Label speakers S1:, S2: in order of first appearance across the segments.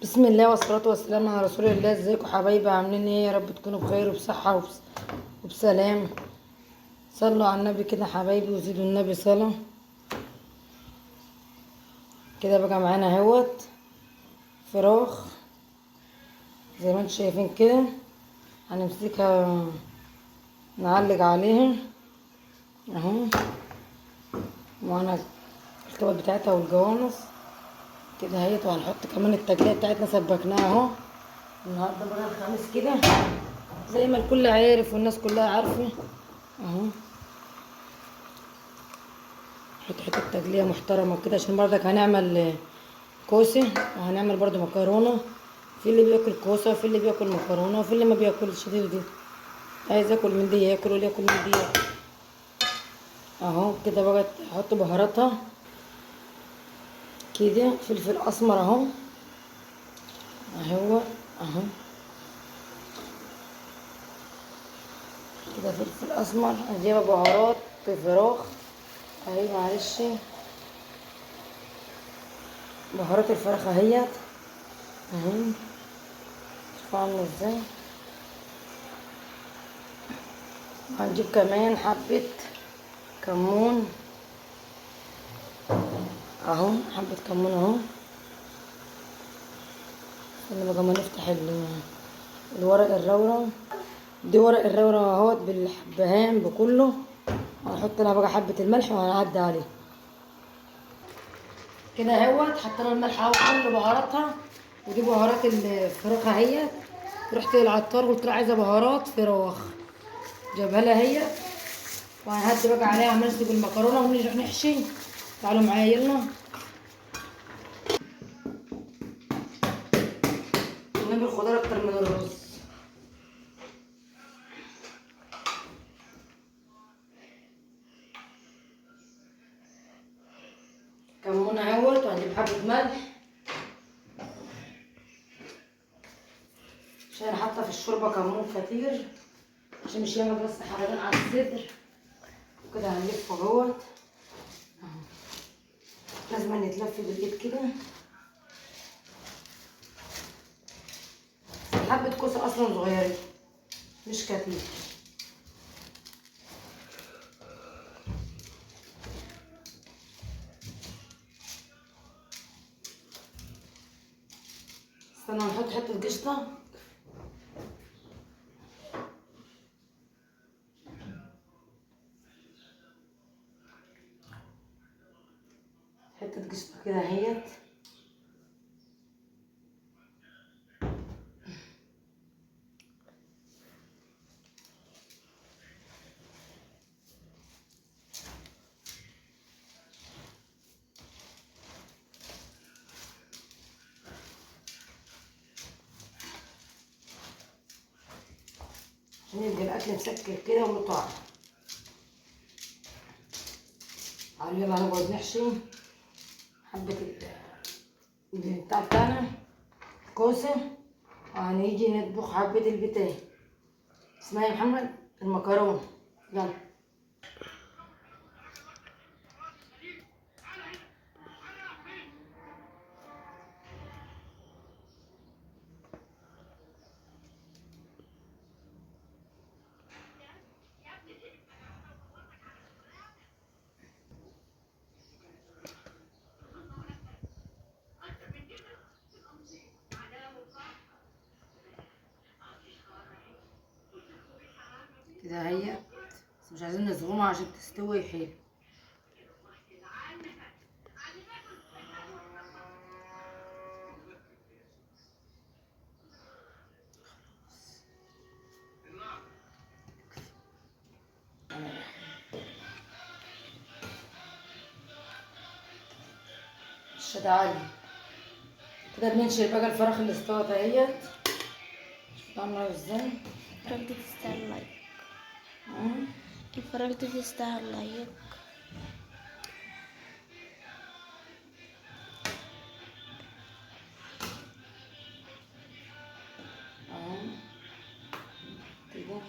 S1: بسم الله والصلاة والسلام على رسول الله. ازيكم حبايبي؟ عاملين ايه؟ يا رب تكونوا بخير وبصحة وبسلام. صلوا على النبي كده حبايبي وزيدوا النبي صلاة. كده بقى معانا اهوت فراخ زي ما انتم شايفين كده، هنمسكها نعلق عليها اهو، معانا الكبد بتاعتها والجوانص كده اهيت. وهنحط كمان التجليه بتاعتنا سبكناها اهو. النهارده بقى الخميس كده زي ما الكل عارف والناس كلها عارفه اهو. نحط حتة تجليه محترمه كده عشان برضك هنعمل كوسة وهنعمل برضو مكرونه. في اللي بياكل كوسة وفي اللي بياكل مكرونه وفي اللي ما بياكلش دي ودي، عايز ياكل من دي ياكل واللي ياكل من دي ياكل اهو. كده بقى احط بهاراتها كده، فلفل اسمر اهو اهو اهو كده، فلفل اسمر. هجيب بهارات فراخ اهي، معلش بهارات الفراخ اهيت اهي، شوفوا عامله ازاي. هنجيب كمان حبه كمون اهو، حبه كمون اهو. استنى بقى ما نفتح الورق الرورة دي، ورق الرورة اهوت بالحبهان بكله. هنحط لها بقى حبة الملح وهنعدي عليه كده اهوت. حطينا الملح اهو كل بهاراتها، ودي بهارات الفراخ اهيت. رحت للعطار قلت له عايزه بهارات فراخ، جابها لها هي. وهنهدي بقى عليها عمال نسلق المكرونه ونروح نحشي. تعالوا معايا يلا. نعمل خضار اكتر من الرز. كمون اهوت، وهنجيب حبه ملح عشان انا حاطه في الشوربة كمون كتير عشان مش يعمل بس حرقان على الصدر. وكده هنلف اهوت، لازم نتلف بالايد كده. حبه كوسة اصلا صغيرين مش كتير. استنى نحط حتة قشطه. حتة قشطه كده اهيت. عشان يبقى الاكل مسكر كده وله طعم. تعالوا يلا هنقعد نحشي حبة البتاع بتاعنا الكوسة، وهنيجي نطبخ حبة البتاع اسمها يا محمد المكرونة. يلا كده اهي، بس مش عايزين نزغمها عشان تستوي حلو. مش هتعلي كده. بننشر بقى الفراخ اللي استوت اهيت. شوفوا عامله ازاي.
S2: الفراخ دي تستاهل like. الفراخ دي تستاهل like.
S1: اهو كده.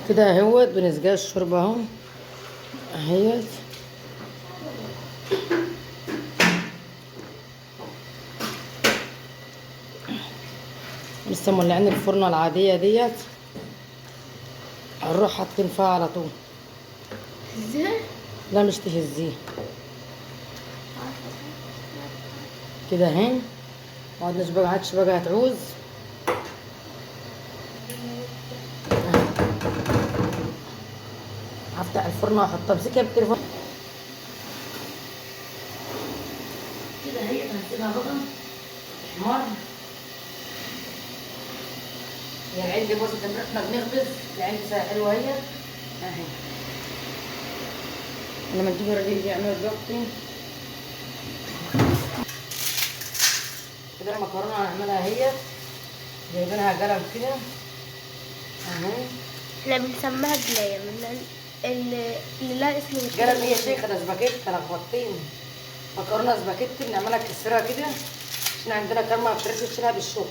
S1: كده اهوت بنسقيها الشوربة اهو اهيت. لسه مولعين الفرنه العادية ديت، هنروح حاطين فيها على طول.
S2: ازاي؟
S1: لا مش تهزيه كده اهي، ما عدناش بقى، عادش بقى هتعوز. هفتح الفرن واحطها. امسكها بالتليفون كده اهي، هنسيبها بقى تحمر. يا العين دي باظت لما احنا بنخبز، العين دي حلوة اهي اهي. لما تجيب الراجل يعمل دلوقتي كده المكرونه هنعملها اهي، جايبينها قلم كده اهي.
S2: احنا بنسميها جلايه، اللي لها اسم مش
S1: قلم ايه يا شيخه؟ ده سباكيت، لخبطتيني. مكرونه سباكيتي بنعملها كسرها كده عشان عندنا كرمه ما بتعرفش تشيلها بالشوكة.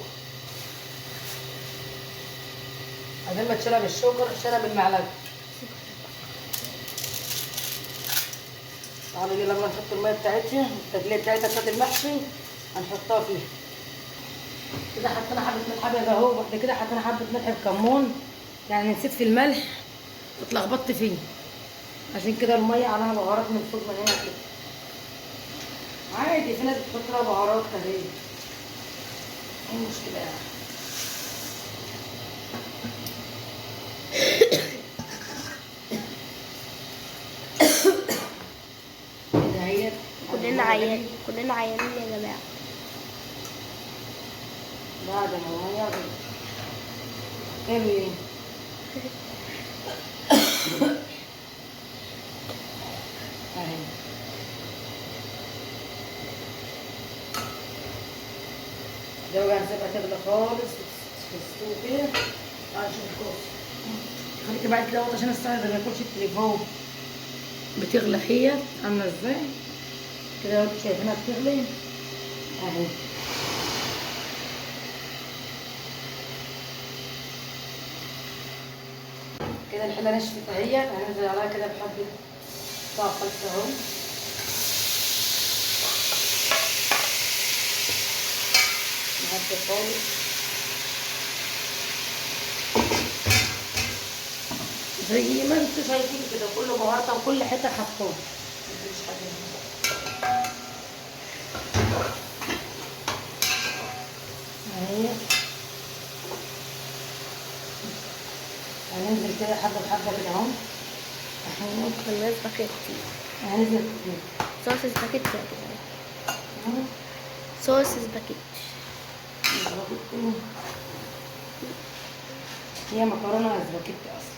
S1: بعدين ما تشيلها بالشوكة روح شيلها بالمعلقه. تعالوا يلا بقى نحط المية بتاعتها، التقليه بتاعتها بتاعت المحشي هنحطها فيها كده. حطينا حبه ملح ابيض اهو، وبعد كده حطينا حبه ملح بكمون، يعني نسيت في الملح واتلخبطت فيه، عشان كده المية عليها بهارات من فوق من هنا كده. عادي في ناس بتحط لها بهارات اهي، ايه المشكلة يعني؟ كده اهي.
S2: كلنا عيان، كلنا عيانين يا جماعة.
S1: بعد ما المية غليت اهي. ده بقى هنسيبها تغلي خالص وتستوي كده. تعالى نشوف الكوسه. خليكي بعد كده عشان الساعة ما ياكلش التليفون. بتغلي هي عامله ازاي كده، انتوا شايفينها بتغلي اهي. كده الحلة نشفت اهي، هننزل عليها كده بحبه بتاع خلص اهو. نهدي خالص زي ما انتوا شايفين كده، كله بهارات وكل حتة حطوها، مفيش حاجة. اهي هننزل كده حبه بحبه كده اهو.
S2: مكرونه سباكيتي،
S1: هننزل كتير
S2: صوص سباكيتي يا جماعة، صوص سباكيتي.
S1: هي مكرونه سباكيتي اصلا.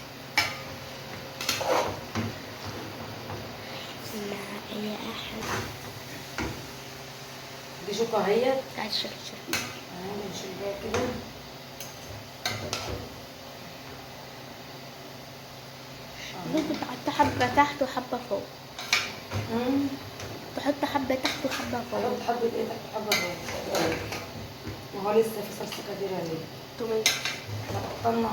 S2: مع اي احد.
S1: دي شوكه اهي.
S2: تعالي شوفي.
S1: هنشيل بقى كده.
S2: ممكن تحط حبة تحت وحبة فوق. تحط حبة تحت وحبة فوق.
S1: تحط حبة ايه تحت وحبة فوق؟ ما هو لسه في صلصة كتيرة عليه.
S2: تمام.
S1: احنا بطلنا.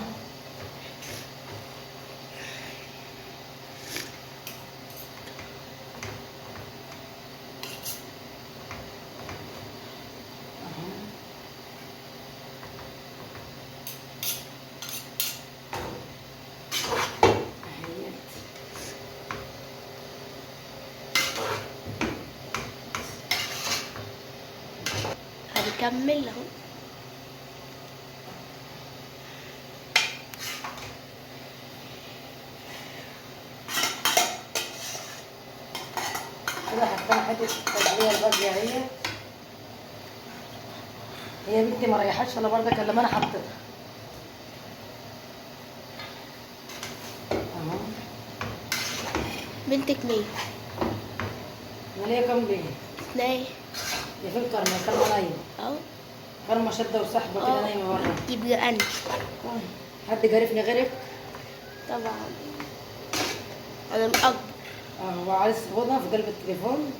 S2: هنكمل اهو.
S1: كده حطينا حتة التتبيله الباقية اهي. هي بنتي ما ريحتش الا برضك الا ما انا حطيتها اهو.
S2: بنتك مين؟
S1: انا ليا كام بنت؟
S2: 2.
S1: يا فين كرمه؟ كرمه نايمة
S2: اهو.
S1: كرمه شده وسحبه كده نايمة بره.
S2: يبقى انا.
S1: حد جارفني غيرك؟
S2: طبعا انا الاكبر.
S1: هو عايز تاخدها في قلب التليفون؟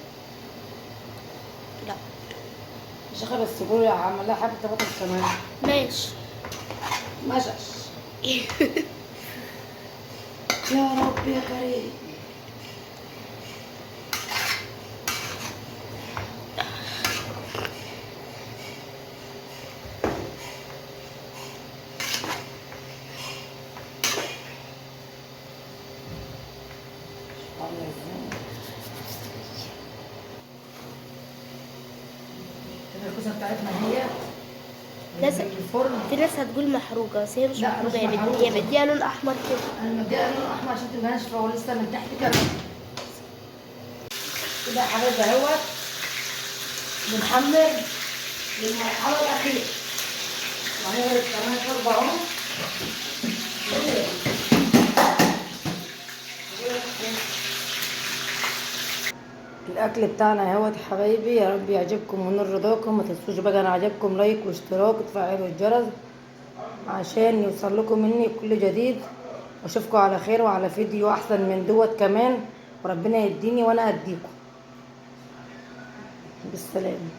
S2: لا
S1: يا شيخه، بس قولي عمل لها حبه بطاطس كمان.
S2: ماشي.
S1: ماشي. يا رب يا كريم. عاملة ازاي كده الكوسه بتاعتنا اهيت
S2: لازم-
S1: في الفرن.
S2: في ناس هتقول محروقة، بس هي مش
S1: لا،
S2: محروقة،
S1: مش
S2: هي
S1: محروقة.
S2: هي مديها لون أحمر كده.
S1: انا مديها لون احمر عشان تبقى ناشفة ولسه من تحت كده كده يا حبايبي اهوت. بنحمر للمرحلة الاخيرة، وهنغرف كمان شوربة اهو. الاكل بتاعنا اهوت يا حبايبي، يا رب يعجبكم ونور رضاكم. ما تنسوش بقى انا عجبكم لايك واشتراك وتفعلوا الجرس عشان يوصل لكم مني كل جديد. واشوفكم على خير وعلى فيديو احسن من دوت كمان، وربنا يديني وانا اديكم. بالسلامة.